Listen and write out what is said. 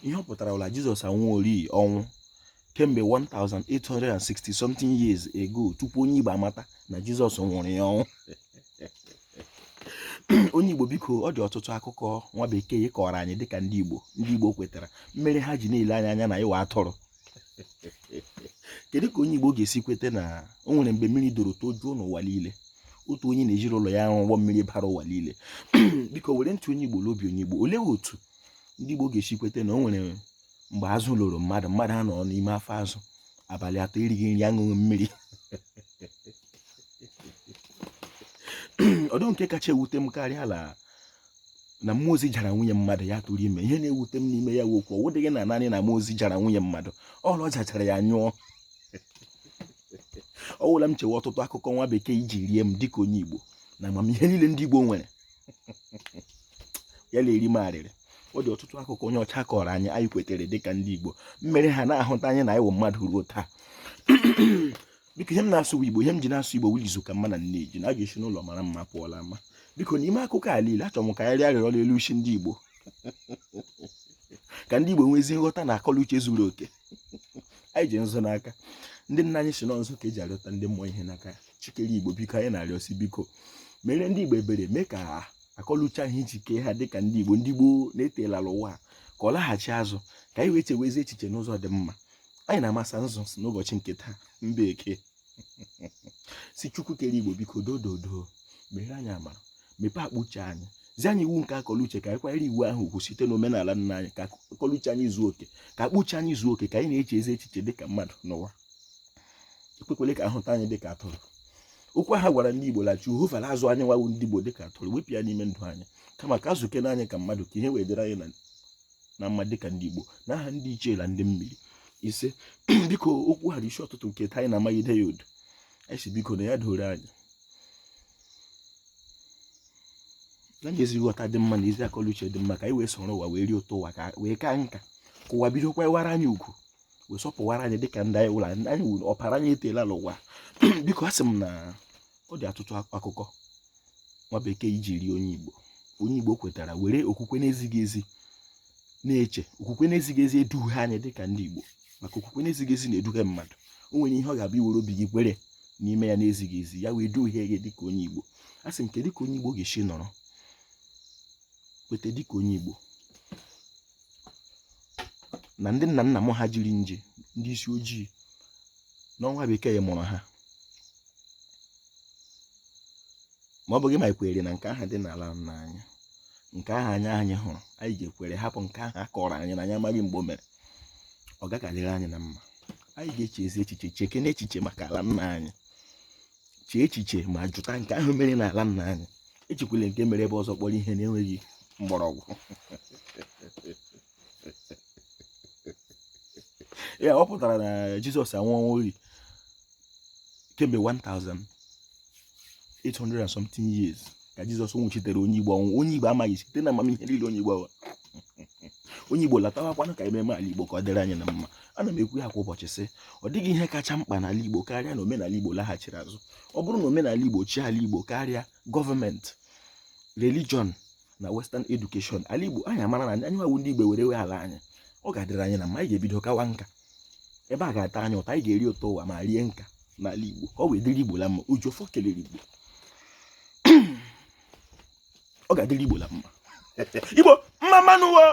Ihe ọ pụtara wụ la Jizọs anwụọrị ọnwụ kemgbe 1860 something years ago tupu onye Igbo amata na Jizọs nwụrụ ya ọnwụ. Onye Igbo, biko, ọ dị ọtụtụ akụkọ nwa bekee kọrọ anyị dịka ndị Igbo, ndị Igbo kwetara, mere ha ji na-ele anyị anya na anyị wụ atụrụ. Kedu ka onye Igbo ga-esi kweta na o nwere mgbe mmiri doro tojuo n'ụwa niile, otu onye na ezinụlọ ya arụ ụgbọ mmiri bara ụwa niile? Biko, were ntị onye Igbo n'obi onye Igbo, olee otu ndị Igbo ga-esi kweta na o nwere mgbe azụ loro mmadụ, mmadụ anọ n'ime afọ azụ abalị 3 erighị nri, aṅụghị mmiri? Ọdụ nke kacha ewute m karịa la na mmụọ ozi jara nwunye mmadụ, ya tụrụ ime. Ihe na-ewute m n'ime ya wụ okwu ọ wụdịghị na naanị na mmụọ ozi jara nwunye mmadụ, ọla ọ jachara ya nyụọ. Ọ wụla m chewe ọtụtụ akụkọ nwa bekee iji rie m dịka onye Igbo na amamihe niile ndị Igbo nwere, ya na-eri m arịrị. Ọ dị ọtụtụ akụkọ onye ọcha kọrọ anyị, anyị kwetere dịka ndị Igbo, mere ha na-ahụta anyị na anyị wụ mmadụ ruo taa. Biko, ihe m na-asụ bụ Igbo. Ihe m ji na-asụ Igbo wụ izu ka mma na nne ji na a ga-esi n'ụlọ mara mma pụọla ama. Biko, n'ime akụkọ a niile, achọrọ m ka anyị rịọ arịrịọ n'elu isi ndị Igbo, ka ndị Igbo nwee ezi nghọta na akọla uche zuru oke. Anyị ji nzu n'aka. Ndị nna anyị si na nzu ka eji arịọta ndị mmụọ ihe n'aka. Chi kere Igbo, biko, anyị na-arịọsi, biko, mere ndị Igbo ebere, mee ka akọla uche ahụ iji kee ha dịka ndị Igbo, ndị gboo na-etelala ụwa, ka ọ laghachi azụ, ka anyị wee chewezi echiche n'ụzọ dị mma. Anyị na-amasa nzu n'ụbọchị nke taa, mba eke, si Chukwu kere Igbo, biko, dododo, mere anyị amara, mepee akpa uche anyị, zi anyị iwu nke akọla uche, ka anyị kwanyere iwu ahụ ugwu site n'omenala nna anyị, ka akọla uche anyị zuo oke, ka akpa uche anyị zuo oke, ka anyị na-eche ezi echiche dịka mmadụ n'ụwa. Ekwekwele ka ahụta anyị dịka atụrụ. Okwu ahụ gwara ndị Igbo la Jehova na-azụ anyị nwa wụ ndị Igbo dịka atụrụ, wepụ ya n'ime ndụ anyị, kama ka azụkene anyị ka mmadụ, ka ihe wee dịrị anyị na mma dịka ndị Igbo, n'aha ndị ichie na ndị mmiri. Ise. Biko, okwu ghara isi ọtụtụ nke taa, anyị na-amagide ya odo. Anyị si, biko, na ya doro anyị na ezi nghọta dị mma na ezi akọla uche dị mma, ka anyị wee soro ụwa wee rie ụtọ ụwa, ka wee kaa nka, ka ụwa bidokwa ịwara anyị ugwu, wee sọpụwara anyị dịka ndị anyị wụrụ anyị wụrụ ọpara anyị eteela n'ụwa. Biko, asị m na ọ dị ọtụtụ akụkọ nwa bekee iji rie onye Igbo, onye Igbo kwetara, were okwukwe na-ezighị ezi na-eche. Okwukwe na-ezighị ezi eduhie anyị dịka ndị Igbo, maka okwukwe na-ezighị ezi na-eduhie mmadụ. O nwere ihe ọ ga-abụ iwere obi gị kwere n'ime ya na-ezighị ezi, ya wee duhie gị dịka onye Igbo. A sị m, kedu ka onye Igbo ga-esi nọrọ kwete dịka onye Igbo na ndị nna nna m ha jiri nje ndị isi ojii n'ọnwa bekee mụrụ ha, ma ọ bụghị ma ekwere na nke ahụ dị n'ala nna anyị, nke ahụ anya anyị hụrụ, anyị ga-ekwere, hapụ nke ahụ a kọrọ anyị na anyị amaghị mgbe o mere? Ọ gaghị adịrị anyị na mma. Anyị ga-eche ezi echiche, cheke n'echiche maka ala nna anyị, chee echiche ma jụta nke ahụ mere n'ala nna anyị. Echekwala nke mere ebe ọzọ kpọrọ ihe na-enweghị mgbọrọgwụ ya. Ọ pụtara na Jizọs anwụọrị kemgbe 1800 and something years ka Jizọs nwụchitere onye Igbo ọnwụ, onye Igbo amaghị, site na amamihe niile onye Igbo. Onye Igbo, latawakwanụ ka ememe ala Igbo ka ọ dịrị anyị na mma. Ana m ekwu ya kwa ụbọchị, sị ọ dịghị ihe kacha mkpa n'ala Igbo karịa na omenala Igbo laghachiri azụ. Ọ bụrụ na omenala Igbo chi ala Igbo karịa gọọmenti, religion na western education, ala Igbo anyị amara na anyị nwawu ndị Igbo were wee ala anyị, ọ ga-adịrị anyị na mma. Anyị ga-ebido kawa nka ebe a ga-ata anyị ụtọ, anyị ga-eri ụtọ ụwa ma rie nka n'ala Igbo, ka ọ wee dịrị Igbo la mma. Ojofọ kelere Igbo, ọ ga-adịrị Igbo la mma. Igbo mma mma nụ wo.